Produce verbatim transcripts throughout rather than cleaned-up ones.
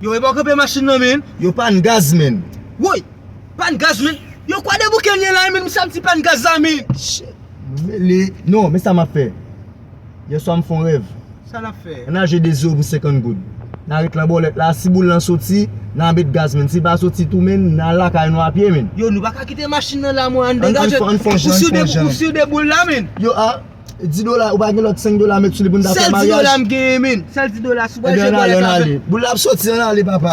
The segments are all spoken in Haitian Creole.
Yo, e pa kanpe machin nan, men. Yo pann gaz, men. Woy! Pann gaz, men. Yo, kwa de bouke n ye la, men, m santi pann gaz la, men. Shit. Mele. Non, men sa m ap fè. Yèswa m fè yon rèv. Sa n ap fè? Ann al jwe de zewo pou senkant goud. N a ret lan bòlèt la, si boul lan soti, n a met gaz, men. Si l pa soti tou, men, n al lakay nou a pye, men. Yo, nou pa ka kite machin nan la, mwen, ann degaje. Ann fè, ann fè yon jan, ann fè yon jan. Ou si w de boul la, men. Yo, a, di dola, ou pa gen lòt senk dola met sou li pou n ta fè maryaj? Sèl di dola m genyen, men. Sèl di dola, si w pral jwe bòlèt avè m. Ebyen, ann ale, ann ale. Boul la ap soti, ann ale, papa.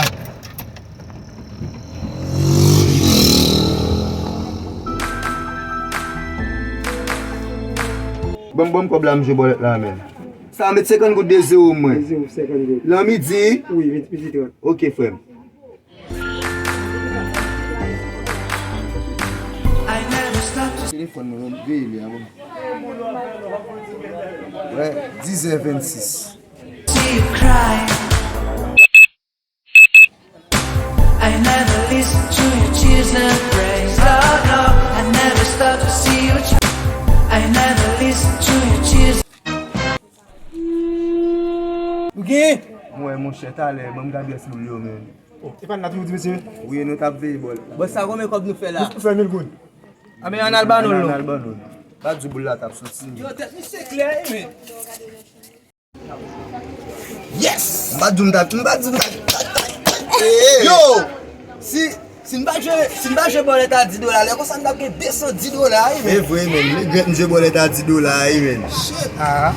Ban m, ban m kòb la, m jwe bòlèt la, men. Sa met senkant goud de zewo, mwen. De zewo, senkant goud. Lan midi? Wi, midi, midi trant. Ok, frè m. Telefòn mwen, mwen veye li a, bon. Wè, dizè vennsis. I never listen to your tears and praise. No, no, I never stop to see you. I never listen to your tears. Nou genyen? Mwen, monchè, talè, ban m gade yès boul yo, men. Oh, e pa n la toujou di mesye? Wi, nou t ap veye bòl. Bòs sa, konbyen kòb nou fè la? Nou fè mil goud. A, men ann al ban nou l non. Ann al ban nou l. Pa di boul la t ap soti. Yo, tèt misye klè, wi, men. Yes! M pa di w m t ap, m pa di w m t ap. Yo! Si, si n pa jwe, si n pa jwe bòlèt a di dola, lè konsa n t ap gen de san di dola, wi, men. E vre, men. Regrèt m jwe bòlèt a di dola, wi, men. Shit! Ah.